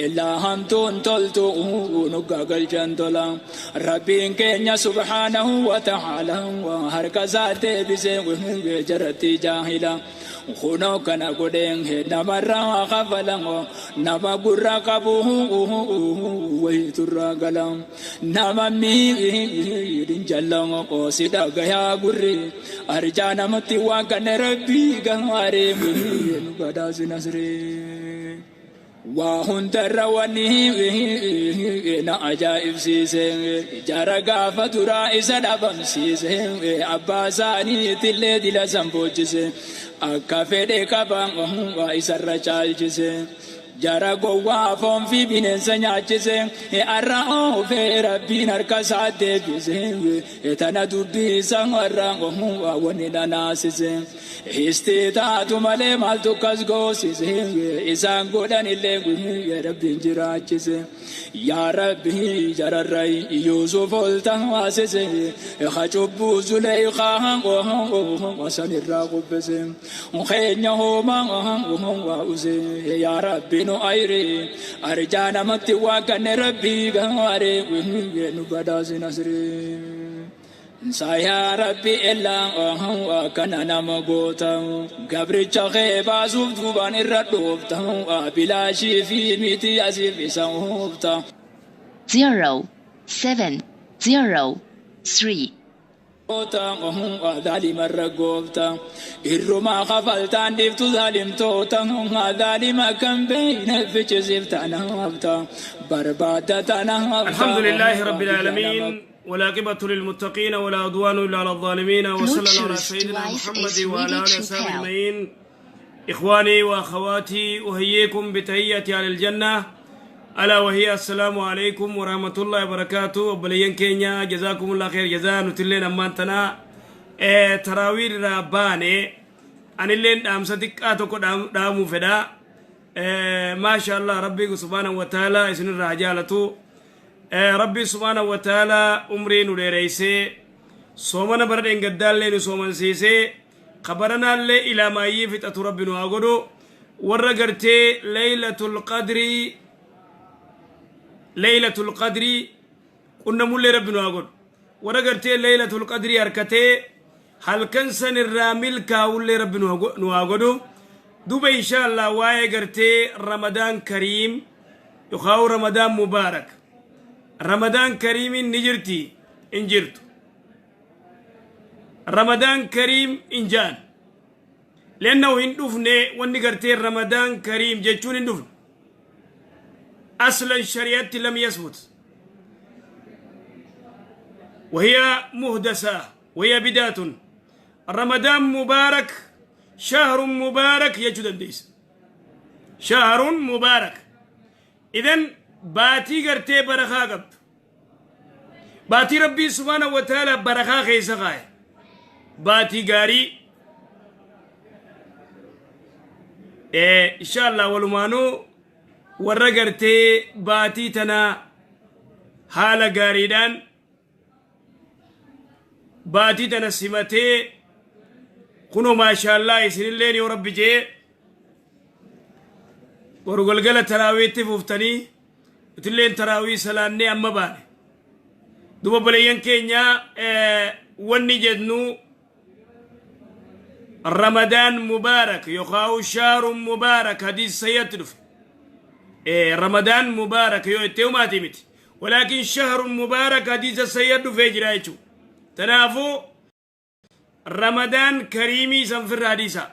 Illaa hamtuun toltu nuggaa galchan tola. Rabbiin keenya subhaanahu wa ta'ala harka isaa deebisee jaratti jaahila. Kunoo kana godheen namarraa kafala, nama gurra qabu wayiturraa gala. Nama miidhin jalla si dhagayaa gurri arjaa namatti waan kana Rabbii gaarii nu badhaasi nasrii. Waa hundarra wanni na ajaa'ibsiise, jara gaafa duraa isa dhabamsiise, abbaa isaaniitillee dila san boochise, akka fedhe qaba waa isarra caalchise. Jara gowwaa foon fi bineensa nyaachise, har'a oofee Rabbiin harka isaa deebise. Tana dubbii isa har'a wanni na naasise. Histii taatu malee maaltu akkas goosise? Isaan godhanillee Rabbiin jiraachise. Yaa Rabbi, jararra Yuusuf ol taasise, ka cubbuu Zuleykaa san irraa qubbise. Keenya homaa use, yaa Rabbi nu ayri arjaa namatti waa kanne Rabbii gaarii nu badhaasi nasrii. Yaa Rabbi, illaa kana nama goota, gabricha kee baasuuf duubaan irra dhoofta, bilaashii fi miti asiif isa oofta. 0 7 0 3. Zaalimarra goofta irrumaa kafaltaan dhiiftu zaalimtoota, zaalima kan beeyne fichisiifta naafta barbaadda tanaafta. الحمد لله رب العالمين، والعاقبة للمتقين، ولا عدوان إلا على الظالمين، وصلى الله على Bluetooth سيدنا device محمد is وعلى ready آله to وصحبه pair. أجمعين. إخواني وأخواتي، أحييكم بتحية أهل الجنة، ألا وهي السلام عليكم ورحمة الله وبركاته. Obboleeyyan keenya، جزاكم الله خير جزاء. Nutilleen ammaan tana taraawii irraa baane. Anilleen dhaamsa xiqqaa tokko dhaamuu fedha. Maasha Allah, Rabbi سبحانه وتعالى isinirraa jaalatu. Rabbi سبحانه وتعالى umrii nu dheereysee, soomana bara dheengaddaallee nu soomansiisee, kabaranaallee ilaamaayyii fixatu Rabbi nu haa godhu. Warra gartee Laylatul Qadrii, Laylatul Qadrii qunnamullee Rabbi nu haa godhu. Warra gartee Laylatul Qadrii harkatee halkan san irraa milkaa'ullee Rabbi nu haa godhu. Duba insha Allah, waa'ee gartee Ramadaan Kariim yookaan Ramadaan Mubaarak, Ramadaan Kariimiin ni jirti hin jirtu, Ramadaan Kariim hin ja'an, لأنه hin dhufne. Wanni gartee Ramadaan Kariim jechuun hin dhufne أصلا shari'atti لم يثبت، وهي محدثة وهي بدعة. رمضان مبارك، شهر مبارك jechuu dandeessa، شهر مبارك. إذن baatii gartee barakaa qabdu, baatii Rabbii سبحانه وتعالى barakaa keessa kaaye, baatii gaarii. Insha Allah, walumaanuu warra gartee baatii tana haala gaariidhaan baatii tana simatee, kunoo maashaallah, isinilleen yoo Rabbi jee boru galgala taraawiitti fuuftanii, nutilleen taraawii salaannee amma baane. Duba obboleeyyan keenya, wanni jennu Ramadaan Mubaarak yookaan شهر مبارك, hadiis sayyatti dhufe. Ramadaan Mubaarak yoo itti humaati miti, ولكن شهر مبارك hadiisa sayyad dhufee jira jechuudha. Tanaafuu Ramadaan Kariimii san firra hadiisa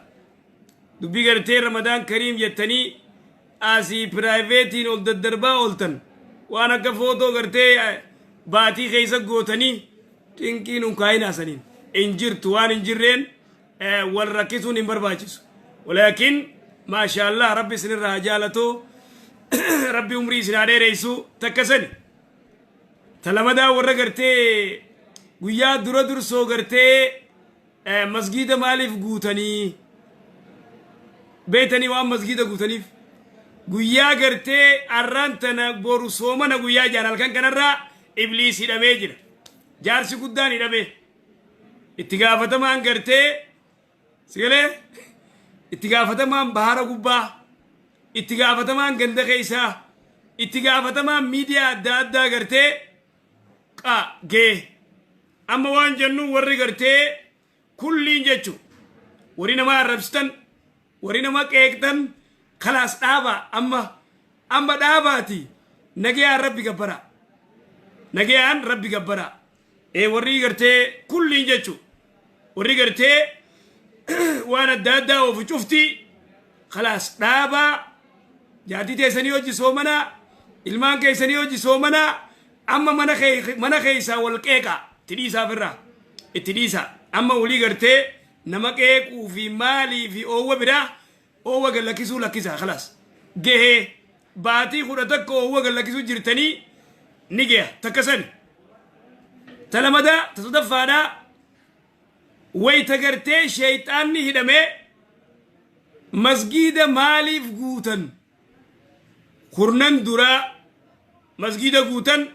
dubbii gartee Ramadaan Kariim jettanii asii privateiin ol daddarbaa ooltan, waan akka footoo gartee baatii keessa gootanii xinqiin unkaayinaa saniin hin jirtu. Waan hin jirreen wal rakkisuun hin barbaachisu. ولكن maasha Allah, Rabbi isinirraa haa jaalatu, Rabbi umrii isin haa dheereysu. Takka sani talamadaa warra gartee guyyaa dura dursoo gartee masgiida maaliif guutanii beeytanii? Waan masgiida guutaniif, guyyaa gartee arraan tana boru soomana guyyaa jaan, halkan kanarraa Ibliis hidhamee jira. Jaarsi guddaan hidhamee, itti gaafatamaan gartee sigalee, itti gaafatamaan bahara gubbaa Itti gaafatamaan ganda keessaa, itti gaafatamaan miidiyaa adda addaa gartee qa gee. Amma waan jennu, warri gartee kulliin jechu, warri nama arrabsitan, warri nama qeeqxan, kalaas dhaabaa. Amma amma dhaabaati, nagayaan Rabbi gabbara, nagayaan Rabbi gabbara. Ee, warri gartee kulliin jechu, warri gartee waan adda addaa oofu cufti, kalaas dhaabaa. Jaartii teessanii hojii soomanaa, ilmaan keessanii hojii soomanaa. Amma mana keessaa wal qeeqa, itti dhiisaa, ofirraa itti dhiisa. Amma walii gartee nama qeequu fi maalii fi oowwa biraa oowwa gallakkisuu lakkisaa. Kalaas gahee, baatii 11 oowwa gallakkisuu jirtanii, ni geha. Takka sani, ta lamadaa, ta sadaffaadhaa, wayta gartee sheeyxaanni hidhamee masgiida maaliif guutan? Kurnan duraa masgiida guutan,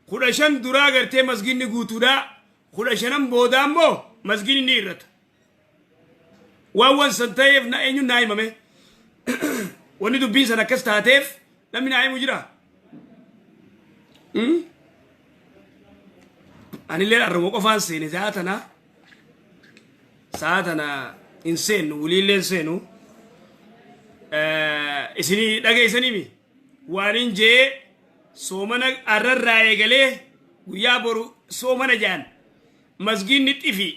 15 duraa gartee masgiidni guutuudha, 15n boodaa immoo masgiidni ni irrata. Waan wan san ta'eef na eenyuun naa himame? Wanni dubbiin san akkas taateef namni naa himu jira? Anillee arruma qofaan seene. Sa'a tana, sa'a tana hin seennu, waliillee hin seenu. Isinii dhageessanimi waan hin jee, soomana arrarraa eegalee guyyaa boru soomana jaan masgiinni xifi.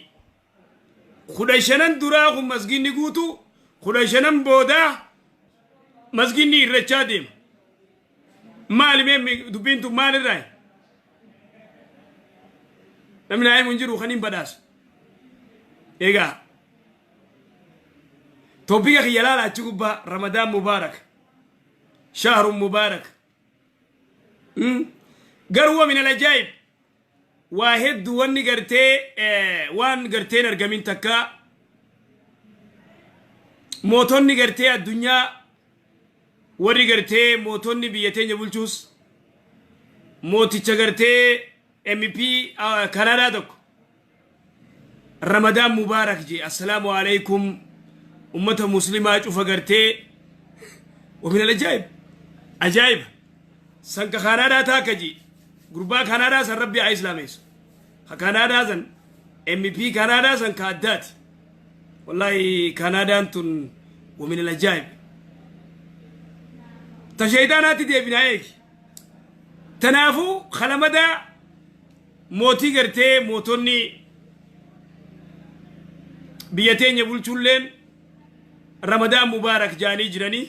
15n duraa kun masgiinni guutu, 15n boodaa masgiinni irrachaa deema. Maali mee dubbiin tun maalirraa? Namni naa himu hin jiru kan hin badhaasu. Egaa topic kiyya laala achi gubbaa: Ramadaan mubaarak, shahrun mubaarak. Garuu min alajaa'ib, waa hedduu wanni gartee waan garteen argamin takka, mootonni gartee addunyaa, warri gartee mootonni biyya teenya bulchuus, mooticha gartee MP Kanaadaa tokko Ramadaan mubaarak jee, assalaamu alaikum ummata muslimaa cufa gartee. ومن العجائب, ajaa'iba san ka Kanaadaa taaka ji gurbaa Kanaadaa san, Rabbi haa islaameessu. Ka Kanaadaa san, MP Kanaadaa san ka addaati. Wallahi Kanaadaan tun ومن العجائب. Ta sheeyxaanaatti deebinaa eegi. Tanaafuu kalamadaa mootii gartee mootonni biyya teenya bulchulleen Ramadaan mubaarak jaanii jiranii.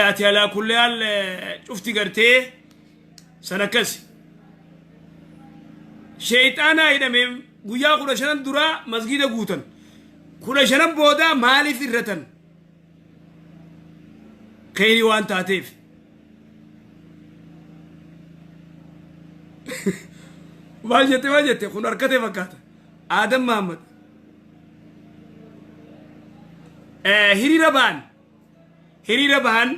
Ati alaa kulli haal cufti gartee san akkasi. Sheeyxaanaa hidhame guyyaa 15n duraa masgiida guutan, 15n boodaa maaliif irratan? Kheyrii waan taateef. Maal jette, maal jette? Kun harkatee fakkaata. Aadam Mahammad, hiriira bahan, hiriira bahan,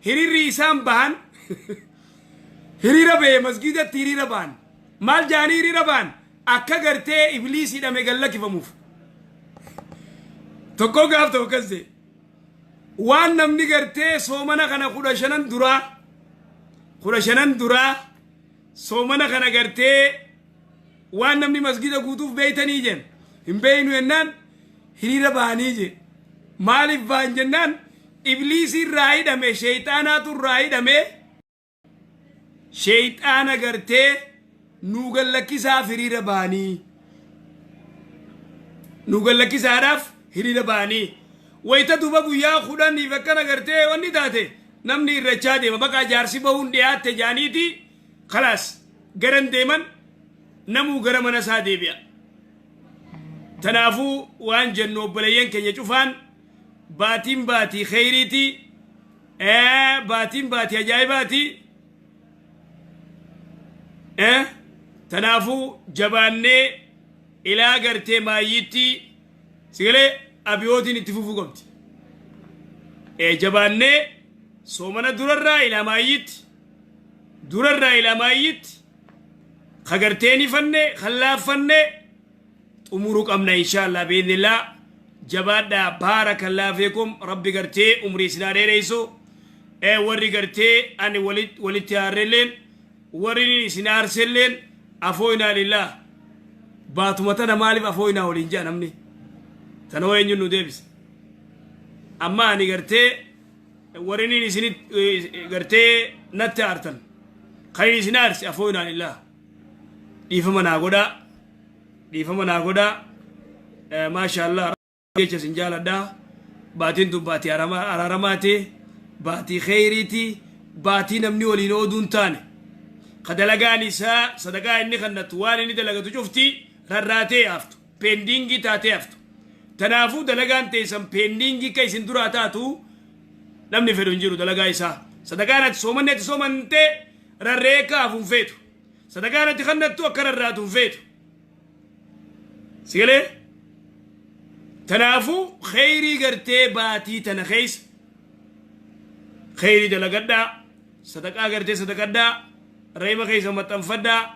hiriirri isaan bahan, hiriira bahe masgiidatti hiriira bahan. Maal jaanii hiriira bahan? Akka gartee Ibliis hidhame gallakkifamuuf. Tokko gaaf tokko akkas ta'e, waan namni gartee soomana kana 15n duraa, 15n duraa soomana kana gartee waan namni masgida guutuuf beeytanii jeen. Hin beeynu jennaan, hiriira bahanii jee. Maaliif bahan jennaan, Ibliisii irraa hidhame, sheeyxaanaatu irraa hidhame, sheeyxaana gartee nuu gallakkisaaf hiriira bahanii, nuu gallakkisaadhaaf hiriira bahanii. Wayita duba guyyaa 10f akkana gartee wanni taate, namni irrachaa deema. Baqa jaarsi bahuun dhiyaatte jaaniiti, kalaas garan deeman, namuu gara mana isaa deebi'a. Tanaafuu waan jennu, obboleeyyan keenya cufaan, baatiin baatii kheyriiti, baatiin baatii ajaa'ibaati. Tanaafuu jabaannee ilaa gartee maayyiitti sigalee abiyootiin itti fufuu qabdi. Jabaannee soomana durarraa ilaa maayyiitti, durarraa ilaa maayyiitti ka gartee ni fanne kan laaffanne xumuruu qabna, insha Allah biidhnillah. Jabaadhaa, baarakallaa fiikum. Rabbi gartee umrii isinaa dheereysu. Warri gartee ani walitti aarrelleen, warri isin aarselleen, afooynaa lillah. Baatuma tana maaliif afooynaa waliin jea namni tanoo eenyuun nu deebise? Amma ani gartee warri inni isinit gartee natti aartan, kan inni isin aarse, afooynaa lillah, dhiifama naa godhaa, dhiifama naa godhaa. Maasha Allah, jecha isin jaaladha. Baatiin tun baatii araaramaati, baatii kheyriiti, baatii namni waliin ooduun taane, ka dalagaan isaa, sadaqaa inni kannatu, waan inni dalagatu cufti rarraatee haftu, pending taatee haftu. Tanaafuu dalagaan teessan pending ka isin duraa taatu namni fedhu hin jiru. Dalagaa isaa, sadaqaan ati soomanni ati soomantee rarree akka hafu hin feetu. Sadaqaan ati kannattu akka rarraatu hin feetu. Sigalee? Tanaafuu kheyrii gartee baatii tana keessa kheyrii dalagadhaa, sadaqaa gartee sadaqadhaa, reema keessa maxxanfadhaa,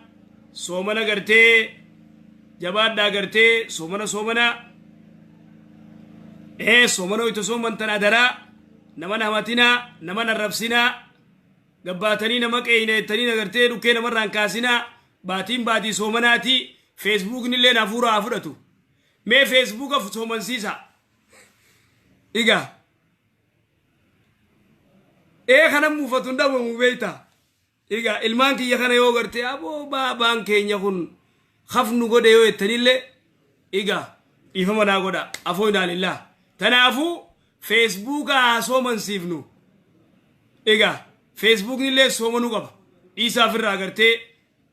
soomana gartee jabaadhaa, gartee soomana soomanaa, soomana wayita soomantan adaraa nama hamatinaa, nama narrabsinaa, gabbaatanii nama qeeyneettanii agartee dhukkee namarraan kaasinaa. Baatiin baatii soomanaati. Feesbuukni illee hafuura haa fudhatu. Mee Feesbuuka soomansiisa. Egaa kana muufatu hin dhabamu, beeyta. Egaa ilmaan kiyya kana yoo gartee aboo baabaan keenya kun hafnu godhe yoo jettanillee, egaa dhiifama naa godha, afoo inaalillaa. Tanaafuu Feesbuuka haa soomansiifnu. Egaa Feesbuukni illee soomanuu qaba. Dhiisaa ofirraa agartee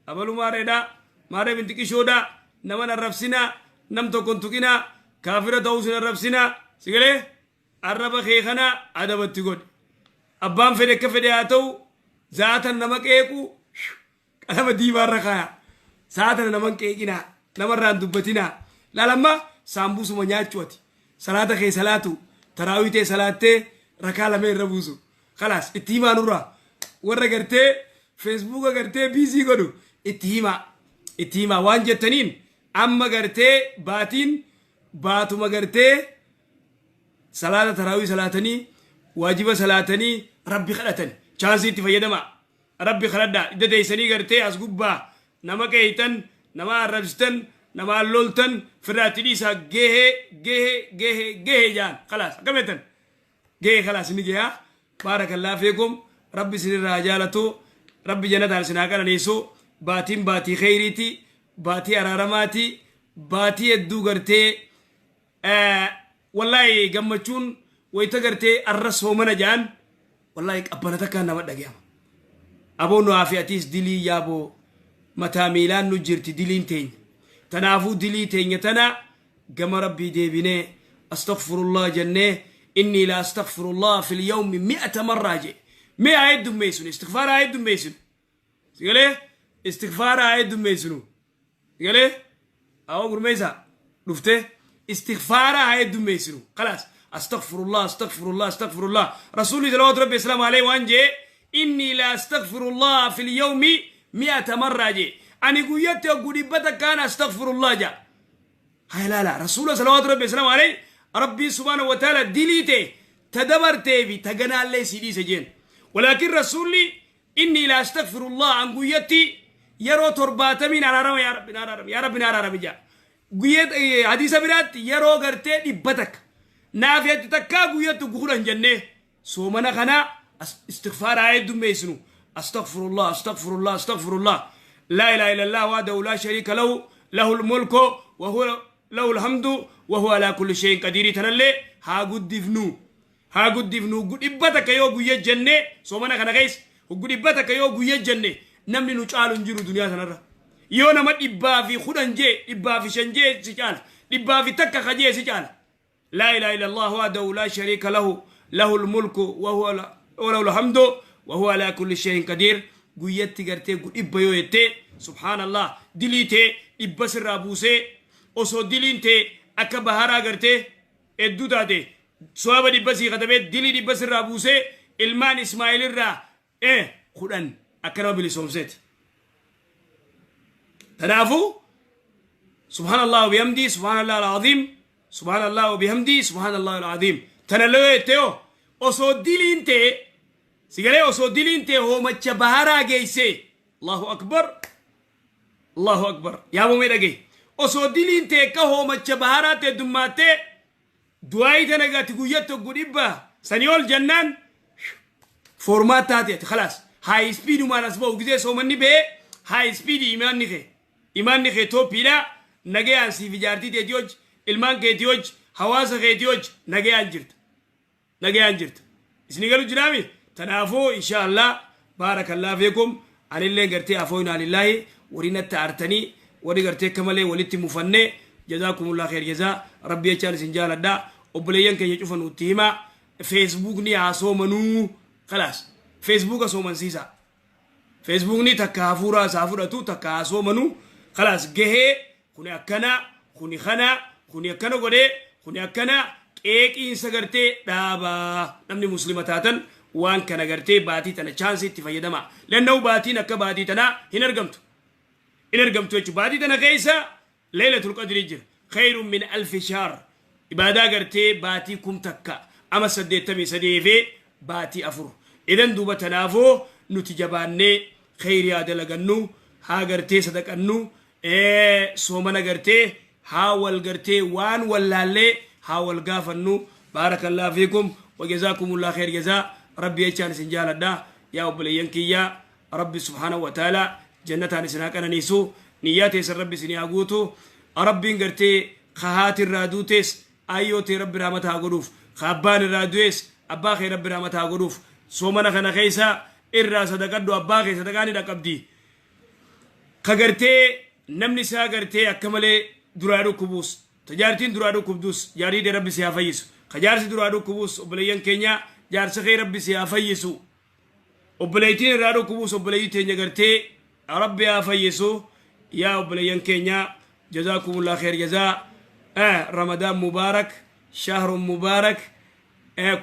abaluu maareedhaa, maaree bintiqishoodhaa, nama arrabsinaa, nam tokko hin tuqinaa, kaafira ta'uu sin arrabsinaa. Sigalee arraba kee kana adabatti godhi. Abbaan fedhe akka fedhe haa ta'u, zaatan nama qeequ qalama diimaarra kaaya. Saatana nama hin qeeqinaa, namarraan dubbatinaa. Laalamma, saambusuma nyaachuu, ati salaata kee salaatu, taraawii ta'e salaattee rakaa lama irra buusu. Khalaas, itti himaa nurraa. Warra gartee Feesbuuka gartee busy godhu itti himaa, itti himaa waan jettaniin. Amma gartee baatiin baatuma gartee salaata taraawii salaatanii, waajiba salaatanii, rabbi kadhatan. Chance itti fayyadamaa, rabbi kadhadhaa. Idda teessanii gartee as gubbaa nama qeeytan, nama arrabsitan, nama loltan firraatti dhiisaa. Gehee, gehee, gehee, gehee jaan. Khalaas, akkam jettan? Gehee, khalaas, ni gehaa. Baarakallaa fiikum. Rabbi isinirraa jaalatu, rabbi jannataan isin haa qananiisu. Baatiin baatii kheyriiti, baatii araaramaati, baatii hedduu gartee. Wallaahi gammachuun wayita gartee arra soomana jaan, wallaahi qabbana takkaan nama dhagayama. Aboo, nu haa atiis dilii yaaboo mataa miilaan nu jirti diliin teenya. Tanaafuu dilii teenya tana gama rabbii deebinee astaghfirullah jennee, إني لأستغفر الله في اليوم 100 مرة je. Mee haa heddummeessinu, istigfaara haa heddummeessinu. Sigalee? Istigfaara haa heddummeessinu. Sigalee? Awwa, gurmeessa dhufte, istigfaara haa heddummeessinu. Khalaas, astaghfirullah, astaghfirullah, astaghfirullah. Rasuulli salawaatu rabbi islaam alayhi waan jee, إني لأستغفر الله في اليوم 100 مرة je. Ani guyyatti hogguu 100 kaan astaghfirullah ja. Hay laala, rasuula salawaatu rabbi islaam alayhi, rabbii subhaanahu wa ta'ala dilii ta'e ta dabartee fi ta ganaallee si dhiise jeen. Walaakin rasuulli إني لأستغفر الله, an guyyatti yeroo 70n araarama, yaa rabbi araarama, yaa rabbi araarama jaa. Guyyat hadiisa biraatti yeroo gartee 100. Naaf hedduu takkaa guyyatti 10 jennee soomana kana istigfaara haa heddummeessinu. Astaghfirullah, astaghfirullah, astaghfirullah. لا إله إلا الله وحده لا شريك له، له الملك وهو له الحمد وهو على كل شيء قدير. Tanallee haa guddifnu, haa guddifnu. 100 yoo guyya jenne, soomana kana keessa hoggu 100 yoo guyya jenne, namni nu caalu hin jiru duniyaa sanarra. Yoo nama 110 jee, 105 jee si caala, 101 ka jee si caala. لا إله إلا الله وحده لا شريك له، له الملك وهو وله الحمد وهو على كل شيء قدير. Guyyatti gartee 100 yoo jettee, subhaanallah, dilii tee 100 sirraa buusee, osoo diliin tee akka baharaa gartee hedduu taate, soaba 100 sii katabee, dilii 100 sirraa buusee, ilmaan Ismaa'eel irraa 10 akka nama bilisoomseeti. Kanaafuu subhaanallah وبحمده سبحان الله العظيم. Subhaanallah wa bihamdii subhaanallah al-aziim. Tana loo jettee hoo osoo diliin ta'e sigalee osoo diliin ta'e hoomacha baharaa geessee. Allahu akbar. Allahu akbar. Yaa moomee dhagaye. Osoo diliin ta'e akka hoomacha baharaa ta'e dummaattee du'aayii tana gati guyyaa tokko 100 sanii ol jennaan format taate ati khalaas high speedumaan as ba'u gizee soomanni ba'ee high speed imaanni kee tooppiidha. Nagayaan siif ijaartii teetii hojii, ilmaan keetii hojii, hawaasa keetii hojii nagayaan jirta, nagayaan jirta. Isinii galu jiraami? Tanaafuu insha Allah, baarakallah fiikum. Anillee gartee afooyinaa lillaahi warri natti aartanii, warri gartee akka malee walitti mufannee, jazaakumullah kheer jazaa. Rabbi jechaan isin jaaladha. Obboleeyyan keenya cufa nutti himaa, Feesbuukni haa soomanuu. Khalaas, Feesbuuka soomansiisa. Feesbuukni takka hafuuraa isaa fudhatu, takka haa soomanuu. Khalaas, gahee kuni akkana, kuni kana, kuni akkana godhee, kuni akkana qeeqiinsa gartee dhaabaa. Namni Muslima taatan waan kana gartee baatii tana chaansii itti fayyadama. Lanna'u baatiin akka baatii tanaa hin argamtu, hin argamtu jechuudha. Baatii tana keessa Leeylatul Qadrii jira, khayrun min alfi shahr. Ibaadaa gartee baatii 1000 ama 83 fi baatii 4 idan. Duuba tanaafuu nuti jabaannee kheyrii haa dalagannu, haa gartee sadaqannu, soomana gartee haa wal gartee waan wallaallee haa wal gaafannu. Baarakallahu fiikum wa jazaakumullah khair jazaa. Rabbi jechaan isin jaaladha, yaa obboleeyyan kiyyaa. Rabbi subhaanahu wa ta'ala jannataan isin haa qananiisu. Niyyaa teessan Rabbi isin haa guutu. Rabbiin gartee kahaati irraa duutees ayyoo tee Rabbi rahmata haa godhuuf, ka abbaan irraa du'ees abbaa kee Rabbi rahmata haa godhuuf. Soomana kana keessa irraa sadaqadhu, abbaa kee sadaqaa ni dhaqqabdi. Ka gartee namni isaa gartee akka malee duraa dhukkubuus, tajaartiin duraa dhukkubdus, jaarii tee Rabbi si haa fayyisu. Ka jaarsi duraa dhukkubuus, obboleeyyan keenya, jaarsa kee Rabbi si haa fayyisu. Obboleettiin irraa dhukkubuus, obboleettii teenya gartee Rabbi haa fayyisu. Yaa obboleeyyan keenya, jazaakumullah khair jazaa. Ramadaan mubaarak, shahrun mubaarak,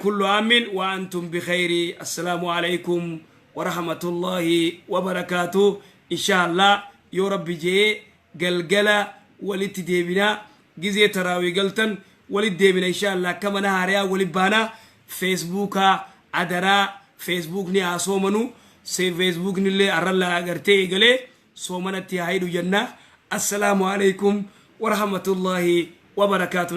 kullu aamin wa antum bikhayri. Assalaamu alaykum wa rahmatullahi wa barakaatuh. Insha Allah, yoo Rabbi jee galgala walitti deebinaa. Gizee taraawii galtan walitti deebina insha Allah. Akka mana haariyaa walit baanaa. Feesbuukaa adaraa, Feesbuukni haa soomanu. Feesbuukni illee arrallaa agartee eegalee soomanatti haa hidhu jenna. Assalaamu alaykum wa rahmatullahi wa barakaatu.